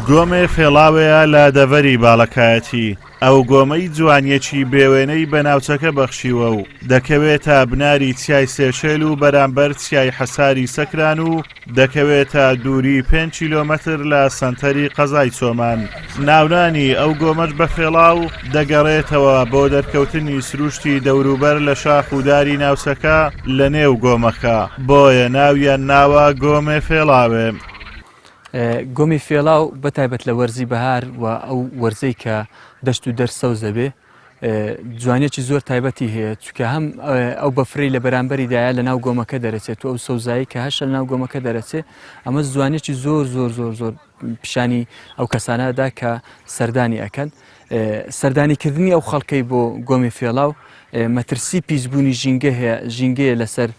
گۆمێ فێڵاوەیە لە دەڤەری باڵەکایەتی، ئەو گۆمەی جوانیەکی بێوێنەی بە ناوچەکە بەخشیوە و دەکەوێتە بناری چیای سێشێل و بەرامبەر چیای حەساری سەکران و دەکەوێتە دووری پێنج کیلۆمەتر لە سەنتەری قەزای چۆمان. ناونانی ئەو گۆمەش بە فێڵاو دەگەڕێتەوە بۆ دەرکەوتنی سروشتی دەوروبەر لە شاخ و داری ناوچەکە لە نێو گۆمەکە، بۆیە ناویان ناوە گۆمێ فێڵاوێ. گۆمی فێڵاو بە تایبەت لە وەرزی بەهار و ئەو وەرزەی کە دەشت و دەر سەوز دەبێ جوانیەکی زۆر تایبەتی هەیە چکە هەم ئەو بەفرەی لە بەرامبەریدایە لە ناو گۆمەکە دەرەچێت و ئەو سەوزایی کە هەشە لە ناو گۆمەکە دەرەچێت ئەمە جوانیەکی زۆر زۆر زۆر زۆر پیشانی ئەو کەسانەدا کە سەردانی ئەکەن سەردانیکردنی ئەو خەڵکەی بۆ گۆمی فێڵاو مەترسی پیسبوونی ژینگە هەیە ژینگەیە لەسەر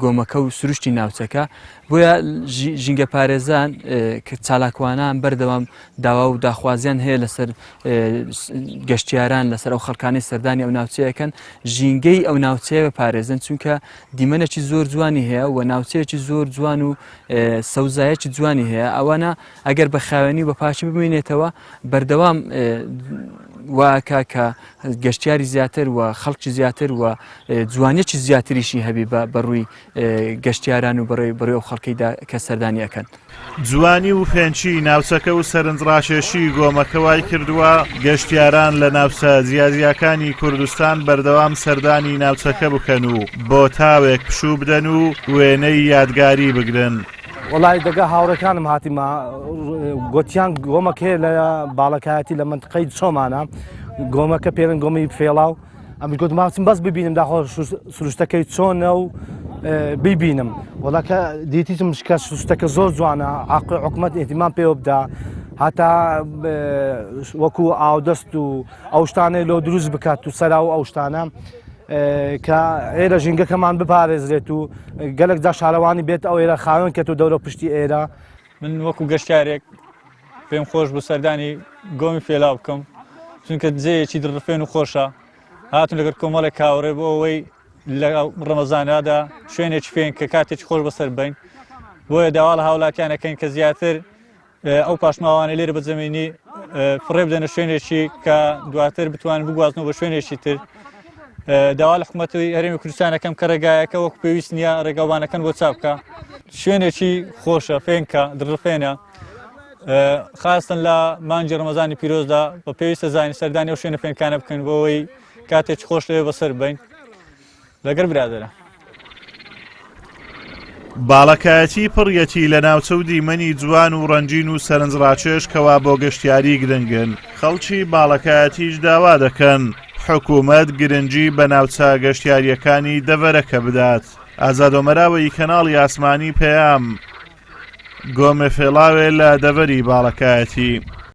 گۆمەکە و سروشتی ناوچەکە بۆیە ژینگە پارێزان کە چالاکوانان بەردەوام داوا و داخوازیان هەیە لەسەر گەشتیاران لەسەر ئەو خەڵکانی سەردانی ئەو ناوچەیەکەن ژینگەی ئەو ناوچەیە بپارێزن چونکە دیمەنێکی زۆر جوانی هەیە و ناوچەیەکی زۆر جوان و سەوزایەکی جوانی هەیە ئەوانە ئەگەر بە خاوێنی و بە پاکی بمێنێتەوە بەردەوام واکە کە گەشتیاری زیاتر و خەڵکی زیاتر و جوانیەکی زیاتریشی هەبی بە بەڕووی گەشتیاران و بەڕێ بەڕێ ئەو خەڵکەیدا کە سەردانی ئەکەن. جوانی و فێنکی ناوچەکە و سەرنجڕاکێشی گۆمەکە وای کردووە گەشتیاران لە ناوچە جیاجیاکانی کوردستان بەردەوام سەردانی ناوچەکە بکەن و بۆ تاوێک پشوو بدەن و وێنەی یادگاری بگرن. وەڵی دەگە هاوڕێکانم هاتیمە گۆتیان گۆمەک هەیە لە باڵەکایەتی لە منتقەی چۆمانە گۆمەکە پێرن گۆمی فێڵاو ئەم گوت ماچم بەس ببینم داخۆ سروشتەکەی چۆنە و ببینم وڵاکە دیتیتم شکە سروشتەکە زۆر جوانە عقل حکومت ئێتیمان پێوە بدا هەتا وەکو ئاودەست و ئەو شتانەی لۆ دروست بکات و سەرا و ئەو شتانە کە ئێرە ژینگەکەمان بپارێزرێت و گەلک جا شارەوانی بێت ئەو ئێرە خاوێن کەت و دەورە پشتی ئێرە. من وەکو گەشتارێک پێم خۆش بوو سەردانی گۆمی فێلاو بکەم چونکە جێیەکی دڕفێن و خۆشە هاتم لەگەر کۆمەڵێک هاوڕێ بۆ ئەوەی لە ڕەمەزانادا شوێنێکی فێن کە کاتێکی خۆش بەسەر بین بۆیە داوا لە هاوڵاتیانەکەین کە زیاتر ئەو پاشماوانەی لێرە بە زەمینی فڕێ بدەنە شوێنێکی کە دواتر بتوان بگوازنەوە بە شوێنێکی تر داوا لە حکوومەتی هەرێمی کوردستانەکەم کە ڕێگایەکە وەک پێویست نییە ڕێگاوانەکەن بۆ چاپکە شوێنێکی خۆشە فێنکە دڕفێنە خاستن لە مانجی ڕەمەزانی پیرۆزدا بە پێویستە زانانی سەردانی ئەو شوێنە فێنکانە بکەن بۆەوەی کاتێکی خۆش لەوێ بەسەر بین لەگەر برادەرە. باڵەکایەتی پڕیەتی لە ناوچە و دیمەنی جوان و ڕەنگین و سەرنجڕاکێش کەوا بۆ گەشتیاری گرنگن، خەڵکی باڵەکایەتیش داوا دەکەن حکوومەت گرنگی بە ناوچە گەشتیارییەکانی دەڤەرەکە بدات. ئازاد ئۆمەراوەیی کەناڵی ئاسمانی پەیام، گۆمێ فێڵاوێ لە دەڤەری باڵەکایەتی.